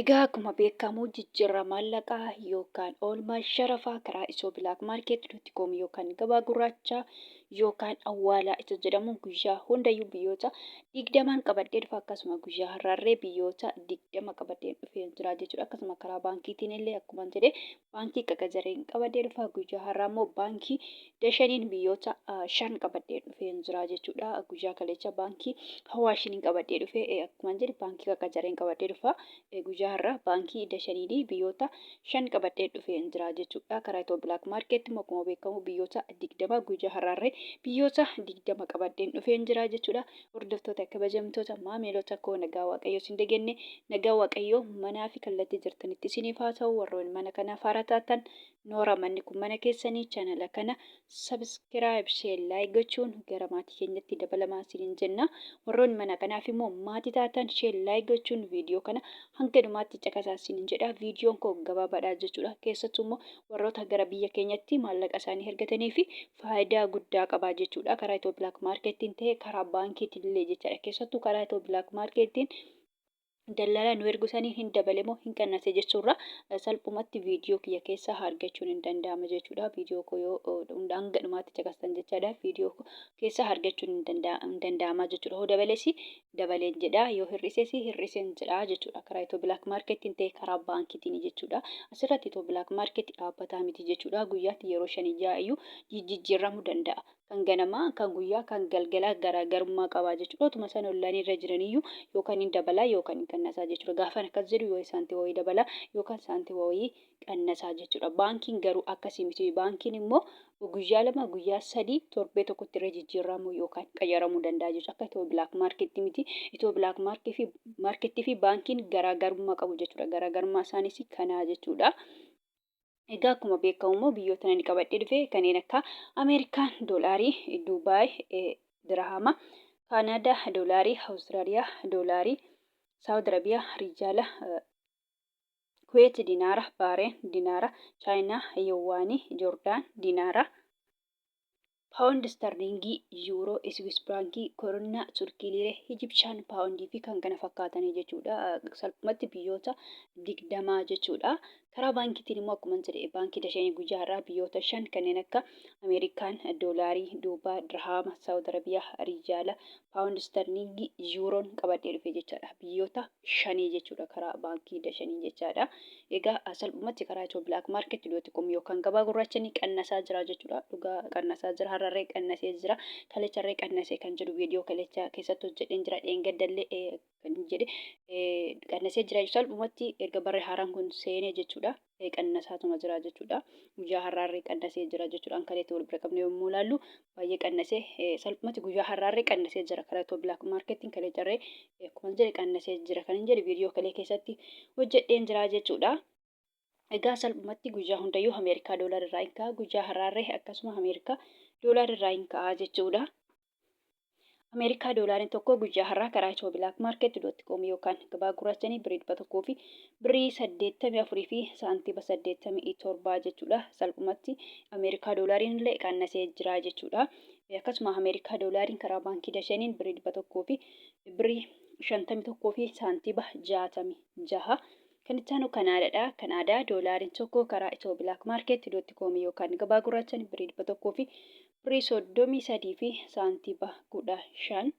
Egaa akkuma beekamu jijjiirraa maallaqaa yookaan oolmaa sharafaa karaa Ethio Black Market dot com yookaan gabaa gurraachaa yookaan awwaalaa isa jedhamu guyyaa hundayyuu biyyoota 20n qabadhee dhufa. Akkasuma guyyaa har'aarree biyyoota 20 qabadhee dhufee jira jechuudha. Akkasuma karaa baankiitiin illee akkuma jedhe baankii qaqajareen qabadhee dhufa. Guyyaa har'aa immoo baankii Dashaniin biyyoota 5 qabadhee dhufeen jira jechuudha. Guyyaa kaleecha baankii Hawaashiniin qabadhee dhufe, akkuma jedhe baankii Qaqajareen qabadhee dhufa. Guyyaa har'aa baankii Dashaniin biyyoota 5 qabadhee dhufeen jira jechuudha. Karaa Itiyoo Black Market immoo akkuma beekamu biyyoota 20, guyyaa har'aarree biyyoota 20 qabadheen dhufeen jira jechuudha. Hordoftoota, kabajamtoota maamiloota koo, nagaa Waaqayyoo isin dagenne, nagaa Waaqayyoo manaa fi kallattii jirtanitti isiniif haa ta'u. Warroonni mana kanaaf haaraa taatan, noora, manni kun mana keessanii, chaanala kana subscribe, share, like gochuun gara maatii keenyatti dabalamaa isiniin jenna. Warroonni mana kanaaf immoo maatii taatan, share, like gochuun viidiyoo kana hanga dhumaatti caqasaa isiniin jedha. Viidiyoon koo gabaabaadha jechuudha. Keessattuu immoo warroota gara biyya keenyatti maallaqa isaanii ergatanii fi faayidaa guddaa qaba jechuudha. Karaa Itiyoo Black Marketiin ta'e karaa baankiitiin illee jechaadha. Keessattuu karaa Itiyoo Black Marketiin dallaalaa nu ergu sanii hin dabale moo hin qannase jechuurra salphumatti viidiyoo kiyya keessaa argachuun hin danda'ama jechuudha. Viidiyoo koo yoo hanga dhumaatti caqastan jechaadha. Viidiyoo koo keessaa argachuun hin danda'ama jechuudha. Hoo dabales dabaleen jedha, yoo hir'ises hir'iseen jedha jechuudha. Karaa Itiyoo Black Marketiin ta'e karaa baankiitiin jechuudha. Asirratti Itiyoo Black Market dhaabbataa miti jechuudha. Guyyaatti yeroo shanii ja'a iyyuu jijjiiramuu danda'a. Kan ganamaa, kan guyyaa, kan galgalaa garaagarummaa qaba jechuudha. Otuma isaan ollaan irra jiraniyyuu yookaan hin dabalaa yookaan hin qannasaa jechuudha. Gaafan akkas jedhu yoo saantima wayii dabalaa yookaan saantima wayii qannasaa jechuudha. Baankiin garuu akkasii miti. Baankiin immoo guyyaa 2, guyyaa 3, torbee tokkotti irra jijjiiramuu yookaan qayyaramuu danda'a jechuudha. Akka Itiyoo Black Market miti. Itiyoo Black Market fi baankiin garaagarummaa qabu jechuudha. Garaagarummaa isaanis kanaa jechuudha. Egaa akkuma beekamu immoo biyyoota ani qabadhee dhufe kanneen akka Ameerikaan doolaarii, Duubaay dirahama, Kaanaadaa doolaarii, Awustiraaliyaa doolaarii, Saawud Arabiyaa riijaala, Kuweet dinaara, Baareen dinaara, Chaayinaa yowaanii, Joordaan dinaara, Paawundi Istarliingii, Yuuroo, Iswiis Firaankii, Koronnaa, Turkii Liiree, Ijibshaan Paawundii fi kan kana fakkaatanii jechuudha. Salphumatti biyyoota 20 jechuudha. Karaa baankiitiin immoo akkuma jedhe baankii Dasheenii guyyaa har'aa biyyoota 5 kanneen akka Ameerikaan Doolaarii, Duubaa, Dirhaama, Saawud Arabiyaa, Riyaala, Paawundi Istarliingii, Yuuroon qabadhee dhufe jechaadha. Biyyoota shanii jechuudha karaa baankii Dashanii jechaadha. Egaa salphumatti karaa Itiyoo Black Market dot com yookaan gabaa gurraacha ni qannasaa jira jechuudha. Dhugaa qannasaa jira. Har'arree qannasee jira. Kalecharree qannasee kan jedhu viidiyoo kalecha keessatti hojjedheen jira. Dheengaddallee kan jedhe qannasee jira. Salphumatti erga barri haaraan kun seenee jechuudha. Qannasaatuma jira jechuudha. Guyyaa har'aarree qannasee jira jechuudha. An kaleetti wal bira qabne yommuu ilaallu baay'ee qannasee, salphumatti guyyaa har'aarree qannasee jira. Karaa Itiyoo Black Marketiin kaleecharree akkuma jedhe qannasee jira kan hin jedhe viidiyoo kalee keessatti hojjedheen jira jechuudha. Egaa salphumatti guyyaa hundayyuu Ameerikaa doolaar irraa hin ka'a. Guyyaa har'aarree akkasuma Ameerikaa doolaar irraa hin ka'a jechuudha. Ameerikaa doolaariin tokko guyyaa har'aa karaa Itiyoo Black Market dot com yookaan gabaa gurraachanii birrii 100 fi birrii 84 fi saantiima 87 jechuudha. Salphumatti Ameerikaa doolaariin illee qannasee jira jechuudha. Akkasuma Ameerikaa doolaariin karaa baankii Dashaniin birrii 100 fi birrii 51 fi saantiima 66. Kan itti aanu Kanaadaadha. Kanaadaa doolaariin tokko karaa Itiyoo Black Market dot com yookaan gabaa gurraachanii birrii 100 fi birrii 33 fi saantiima 15.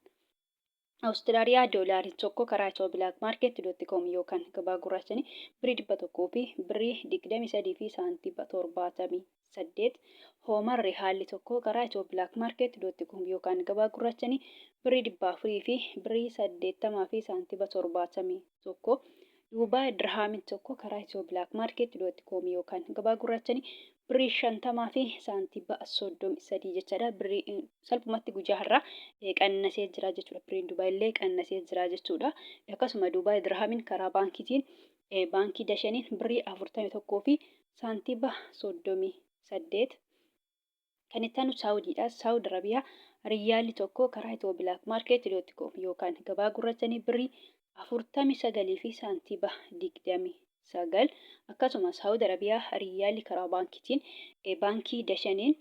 Awustiraaliyaa doolaariin tokko karaa Itiyoo Black Market dot com yookaan gabaa gurraachanii birrii 100 fi birrii 23 fi saantiima 78. Hooman Rihaalli tokko karaa Itiyoo Black Market dot com yookaan gabaa gurraachanii birrii 400 fi birrii 80 fi saantiima 71. Duubaay Dirhaamiin tokko karaa Itiyoo Black Market dot com yookaan gabaa gurraachanii birrii 50 fi saantiima 33 jechaadha. Birrii salphumatti guyyaa har'aa qannasee jira jechuudha. Birriin Dubaay illee qannasee jira jechuudha. Akkasuma Dubaay Dirhaamiin karaa baankiitiin baankii Dashaniin birrii 41 fi saantiima 38. Kan itti aanu Saawudiidha. Saawud Arabiyaa riyyaalli tokko karaa Itiyoo Black Market dot com yookaan gabaa gurrachanii birrii 49 fi saantiima 29. Akkasuma Saawud Arabiyaa riyyaalli karaa baankiitiin baankii Dashaniin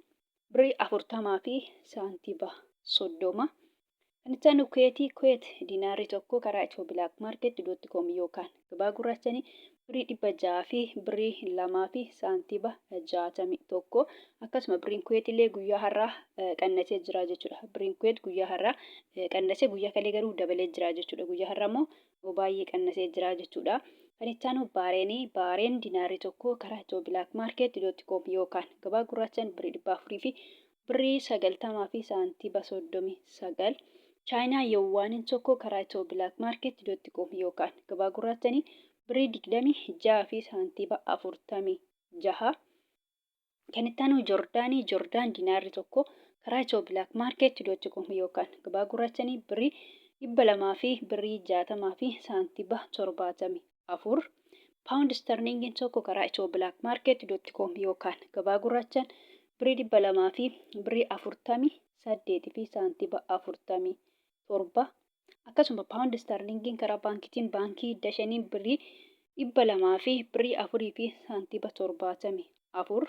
birrii 40 fi saantiima 30. Kan itti aanu Kuweetii. Kuweet dinaarri tokko karaa Ethio Black Market dot com yookaan gabaa gurraachanii birrii 600 fi birrii 2 fi saantiba 61. Akkasuma birriin Kuweet illee guyyaa har'aa qannasee jira jechuudha. Birriin Kuweet guyyaa har'aa qannasee, guyyaa kalee garuu dabalee jira jechuudha. Guyyaa har'aa immoo baay'ee qannasee jira jechuudha. Kan itti aanu Baareenii. Baareen dinaarri tokko karaa Ethio Black Market dot com yookaan gabaa gurraachaan birrii 400 fi birrii 90 fi saantiba 39. Chaayinaa Yowwaaniin tokko karaa Ethio Black Market dot com yookaan gabaa gurraachanii birrii 26 fi saantiba 46. Kan itti aanu Jordaanii. Jordaan dinaarri tokko karaa Ethio Black Market dot com yookaan gabaa gurraachanii birrii 200 fi birrii 60 fi saantiba 74. Paawundi Sterlingiin tokko karaa Ethio Black Market dot com yookaan gabaa gurraachaan birrii 200 fi birrii 48 fi saantiba 47. Akkasuma paawundi sterlingiin karaa baankiitiin baankii Dashaniin birrii 200 fi birrii 4 fi saantiba 74.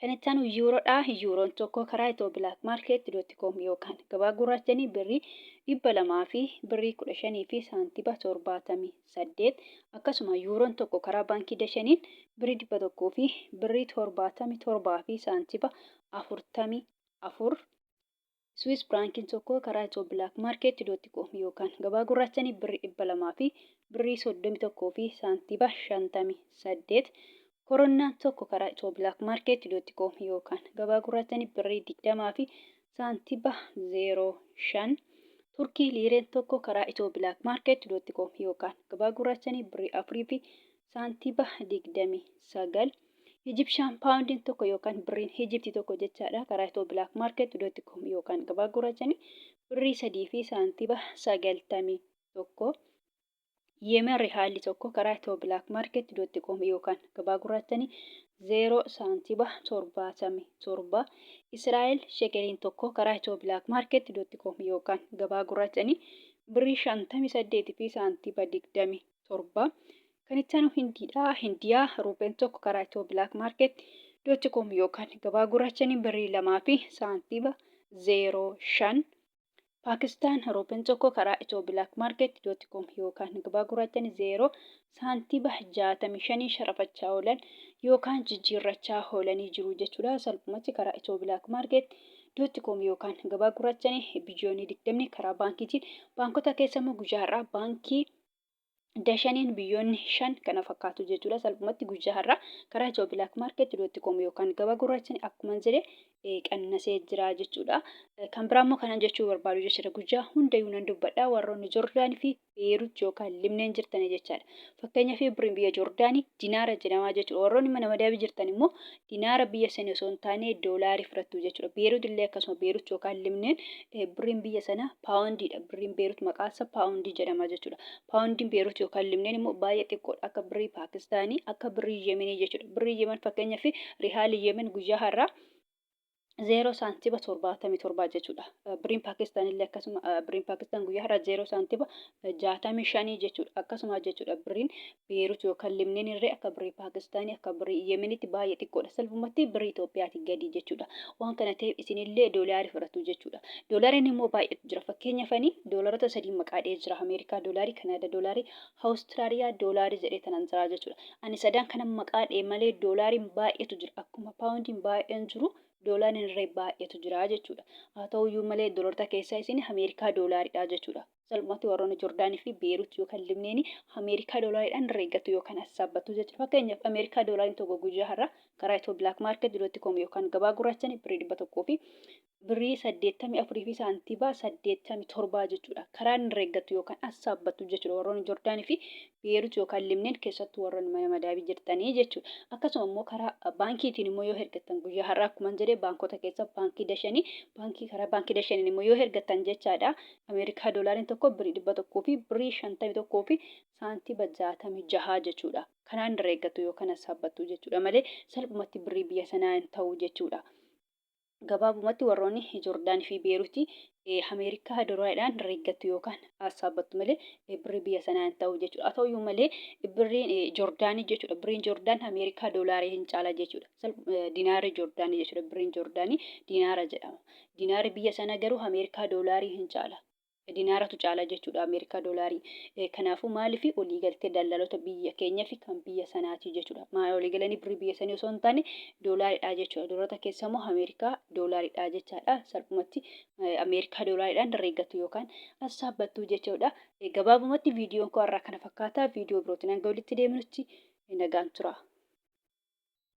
Kan itti aanu yuuroodha. Yuuroon tokko karaa Ethio Black Market dot com yookaan gabaa gurraachanii birrii 200 fi birrii 15 fi saantiba 78. Akkasuma yuuroon tokko karaa baankii Dashaniin birrii 100 fi birrii 77 fi saantiba 44. Swiss Frankiin tokko karaa Ethio Black Market dot com yookaan gabaa gurraachanii birrii 200 fi birrii 31 fi saantiba 58. Koronnaan tokko karaa Ethio Black Market dot com yookaan gabaa gurraachanii birrii 20 fi saantiba 05. Turkii liireen tokko karaa Ethio Black Market dot com yookaan gabaa gurraachanii birrii 4 fi saantiba 29. Egyptian poundiin tokko yookaan birriin Egypt tokko jechaadha karaa Ethio Black Market dot com yookaan gabaa gurraachanii birrii 3 fi saantiba 91. Yemen rihaalli tokko karaa Ethio Black Market dot com yookaan gabaa gurraachanii 0 saantiba 77. Israa'el shekeliin tokko karaa Ethio Black Market dot com yookaan gabaa gurraachanii birrii 58 fi saantiba 27. Kan itti aanu Hindiidha. Hindiyaa ruupeen tokko karaa Ethio Black Market dot com yookaan gabaa gurraachanii birrii 2 fi saantiba 05. Paakistaan ruupeen tokko karaa Ethio Black Market dot com yookaan gabaa gurraachanii 0 saantiba 65 sharafachaa oolan yookaan jijjiirrachaa oolanii jiru jechuudha. Salphumatti karaa Ethio Black Market dot com yookaan gabaa gurraachanii biyyoonni 20 karaa baankiitiin, baankota keessa immoo guyyaa har'aa baankii Dashaniin biyyoonni 5 kana fakkaatu jechuudha. Salphumatti guyyaa har'aa karaa Ethio Black Market dot com yookaan gabaa gurraachanii akkuma jedhe qannasee jira jechuudha. Kan biraa immoo kanan jechuu barbaadu jechuudha. Guyyaa hundayyuu nan dubbadha, warroonni Jordaanii fi Beerut yookaan Libneen jirtanii jechaadha. Fakkeenyaaf, birriin biyya Jordaanii dinaara jedhamaa jechuudha. Warroonni mana madaabii jirtan immoo dinaara biyya sanii osoo hin taane doolaarii fudhattu jechuudha. Beerut illee akkasuma, Beerut yookaan Libneen birriin biyya sanaa paawundiidha. Birriin Beerut maqaan isaa paawundii jedhama jechuudha. Paawundiin Beerut yookaan Libneen immoo baay'ee xiqqoodha. Akka birrii Paakistaanii, akka birrii Yemenii jechuudha. Birrii Yemen, fakkeenyaaf rihaalii Yemen guyyaa har'aa 0 saantiba 77 jechuudha. Birriin Paakistaan illee akkasuma, birriin Paakistaan guyyaa har'aa 0 saantiba 65 jechuudha. Akkasuma jechuudha, birriin Beerut yookaan Libneen illee akka birrii Paakistaanii, akka birrii Yemenitti baay'ee xiqqoodha. Salphumatti birrii Itoophiyaati gadi jechuudha. Waan kana ta'eef isinillee doolaarii fudhatu jechuudha. Doolaariin immoo baay'eetu jira. Fakkeenyaaf ani doolaarota sadii maqaa dhahee jira. Ameerikaa doolaarii, Kanaadaa doolaarii, Awustiraaliyaa doolaarii jedhee tanan jira jechuudha. Ani sadan kana maqaa dhahee malee doolaariin baay'eetu jira. Akkuma paawundiin baay'een jiru, doolaariin illee baay'eetu jira jechuudha. Haa ta'uyyuu malee doolaarota keessaa isin Ameerikaa doolaariidha jechuudha. Salphumatti warroonni Jordaanii fi Beerut yookaan Libneeni Ameerikaa doolaariidhaan herreeggattu yookaan hassaabbattu jechuudha. Fakkeenyaaf, Ameerikaa doolaariin tokko guyyaa har'aa karaa Ethio Black Market dot com yookaan gabaa gurraachanii birrii 100 fi birrii 84 fi saantiba 87 jechuudha. Karaan herreeggattu yookaan hassaabbattu jechuudha. Warroonni Jordaanii fi Beerut yookaan Libneen, keessattuu warroonni mana madaabii jirtanii jechuudha. Akkasuma immoo karaa baankiitiin immoo yoo hergattan, guyyaa har'aa akkuma jedhee baankota keessa baankii Dashanii, baankii karaa baankii Dashaniin immoo yoo hergattan jechaadha. Ameerikaa doolaariin tokko birrii 100 fi birrii 51 fi saantiba 66 jechuudha. Kanaan herreeggattu yookaan hassaabbattu jechuudha malee salphumatti birrii biyya sanaa hin ta'u jechuudha. Gabaabumatti warroonni Jordaan fi Beeruti Ameerikaa doolaariidhaan herreeggattu yookaan hassaabbattu malee birrii biyya sanaa hin ta'u jechuudha. Haa ta'uyyuu malee birriin Joordaanii jechuudha. Birriin Joordaan Ameerikaa doolaarii hin caala jechuudha. Dinaarri Joordaanii jechuudha. Birriin Joordaanii dinaara jedhama. Dinaarri biyya sana garuu Ameerikaa doolaarii hin caala. Dinaaratu caala jechuudha Ameerikaa doolaarii. Kanaafuu maaliif waliigaltee daldaltoota biyya keenya fi kan biyya sanaati jechuudha. Maal waliigalanii birrii biyya sanii osoo hin taane doolaaridha jechuudha. Doolaarota keessa immoo Ameerikaa doolaaridha jechaadha. Salphumatti Ameerikaa doolaariidhaan herreeggattu yookaan hassaabbattu jechuudha. Gabaabumatti viidiyoon koo har'aa kana fakkaata. Viidiyoo birootiin hanga walitti deemnutti nagaan tura.